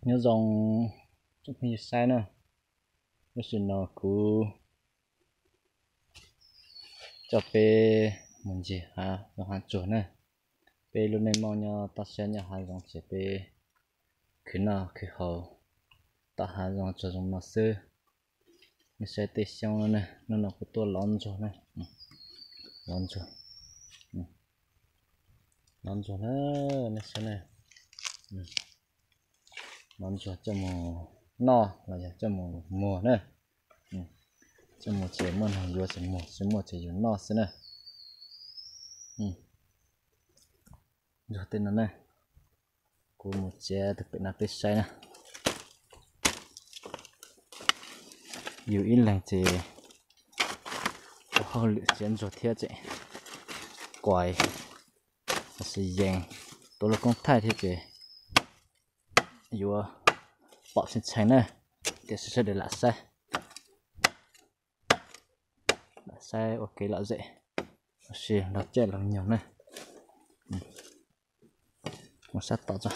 Nyob zoo tsoom phooj ywg saib na, lub sij hawm no kuv coj peb mus ncig hav zoov hav tsuag na. Peb lub neej mog nyob toj siab nyob hav zoov ces peb khwv noj khwv haus tom hav zoov tsuag zoo no xwb. Nej saib tej xyoob no ne, hnub no kuv tuaj lov ntsuag na, lov ntsuag, lov ntsuag na, nej saib na, lov ntsuag coj mus noj los yog coj mus muag na. Coj mus ces muaj neeg yuav ces muag, tsis muaj ces yus noj xwb na. Ntsuag tej no ne, kuv mus txiav tus pem no peb saib na. Yus ib leeg ces ua hauj lwm txiav ntsuag thiab ces kuas lossis yees tuav lub koob thaij thiab ces yuav pom tshee tshee na, tiam sis sawv daws lam saib, lam saib ua kev lom zem, lossis los caij los nyoog na. Mus sab tom tso.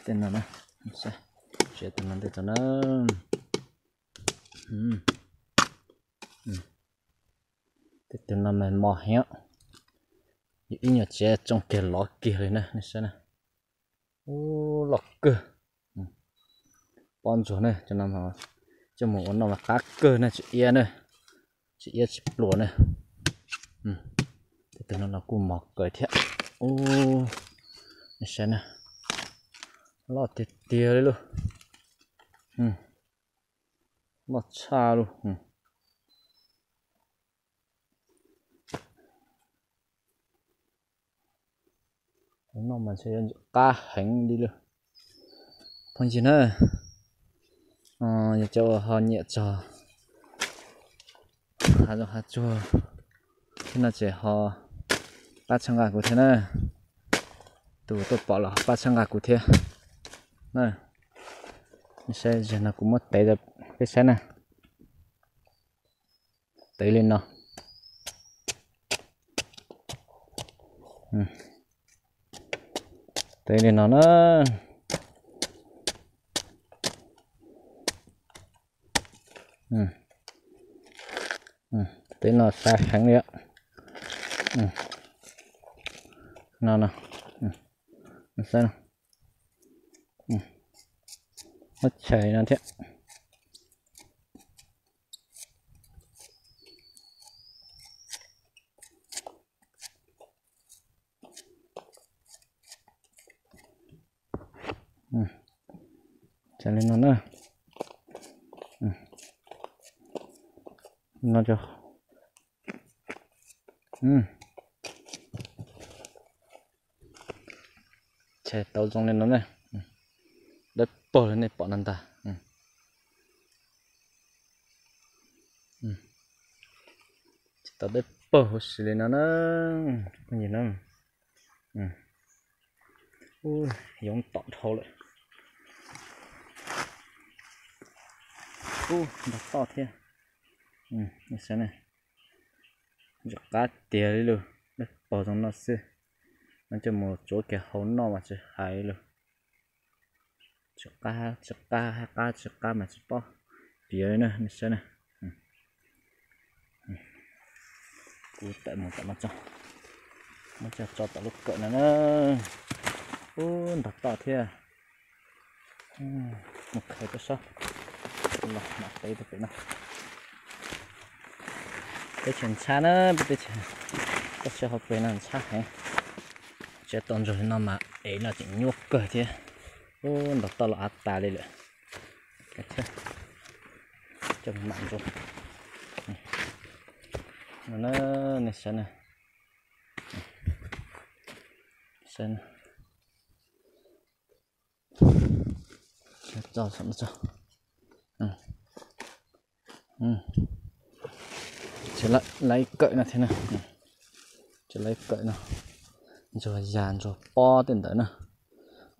Tej no na, txiav tus no ntej tso na. Tej tus no mas mos heev, yus ib nyuag txiav tsoo kiag lov kiag li na, nej saib na. Ub, loj kawg. Pob ntsuag ne, cov no coj mus ua noj mas qab kawg na, tsis iab na, tsis iab tsis pluas na. Tej tus no los kuj mos kawg thiab. Ub, nej saib na, loj tiag tiag li lauj. Loj tshaj lauj. Noj mas ntshe yuav ntxim qab heev li lauj. Phooj ywg na, yog cov uas ho nyiam txog hav zoov hav tsuag thiab no ces ho pab txhawb nqa kuv thiab na. Tus tuaj pom los ho pab txhawb nqa kuv thiab na. Nej saib, zaum no kuv muab tev rau peb saib na. Tev li no. Tev li no na. Tev no sai heev li. No no. Saib no. Muab chais no thiab. Chais li no na. No, chais tau zoo li no na. Dawb paug li nej pom no ntag. Chais tau dawb paug huv si li no na. Ub, yoov tom dhau lawm. Ub, nrog toj thiab. Saib na, ntxim qab tiag li lauj, dawb paug zoo no xwb. No coj mus tsuav kiag hau noj mas tsis hais li lauj. Tsis qab, tsis qab, hais qab tsis qab mas tsis paub piav li na, nej saib na. Kuv tawm mus tom no tso, muab coj tso tom lub kawm no na. Ub, nrog toj thiab. Mus khaws rau sab los mam tev rau pem no. Teb chaws ntxhab na, peb teb chaws, toj siab hauv pes no ntxhab heev. Tsis tau ntsuag li no mas ev no tseem nyuaj kawg thiab. Ub, nrog toj los av tas li lawm. Coj mam ntsuag no na, nej saib na. Saib na. Tso, tso. Tseem lawv ib kawm no thiab na. Tseem lawv ib kawm no. Ntsuag yas ntsuag pob tej ntawd na.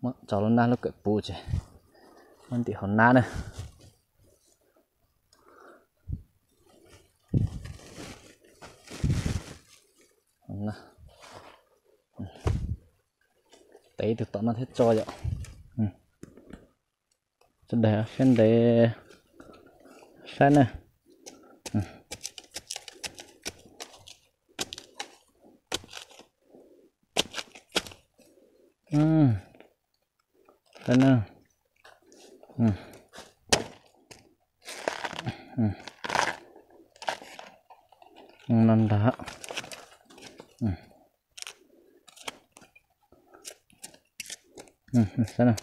Muab tso lub nab lub kawm puv ces muab ntim hauv nab na. Tev tus tom no thiab tso yom. Sawv daws saib ntev saib na. Saib na. No ntag. Saib na.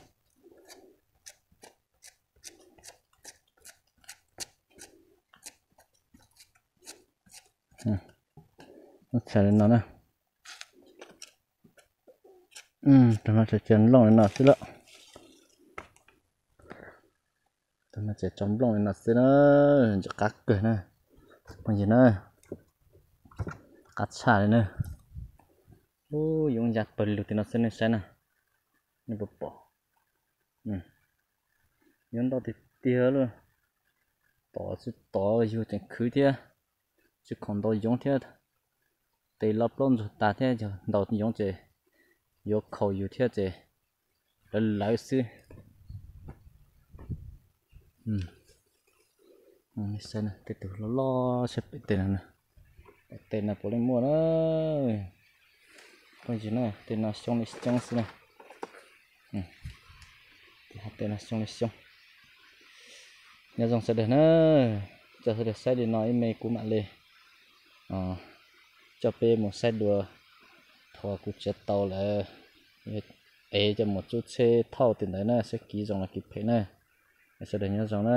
Txhais li no na. Tus no tseem nplooj li no xwb lawm. Tus no tseem tso nplooj li no xwb na. Ntxim qab kawg na, phooj ywg na. Qab tshaj li na. Ub, yoov ya pawg lug tim no xwb nej saib na. Nej puas pom? Yoov ntau tiag tiag li. Tom tsis tom yug tseem khwv thiab, tsis khoom ntau yoov thiab. Tes loj plaub ntxuag tas thiab, yog ntau yoov ces yuav khaus yus thiab ces lawv lawv xwb. Saib tej tus loj loj sab pem tej no, pem tej no puav leej muaj na. Phooj ywg na, tej no xyoob li xyoob xwb na. Tej no xyoob li xyoob. Nyob zoo sawv daws na, coj sawv daws saib li no ib me kuv mam li coj peb mus saib dua. Thaum kuv tsev tau lawm, es coj mus txub tsheb thauj tim ntawd na, saib kiv zoo los kiv phem na. Sawv daws nyob zoo na.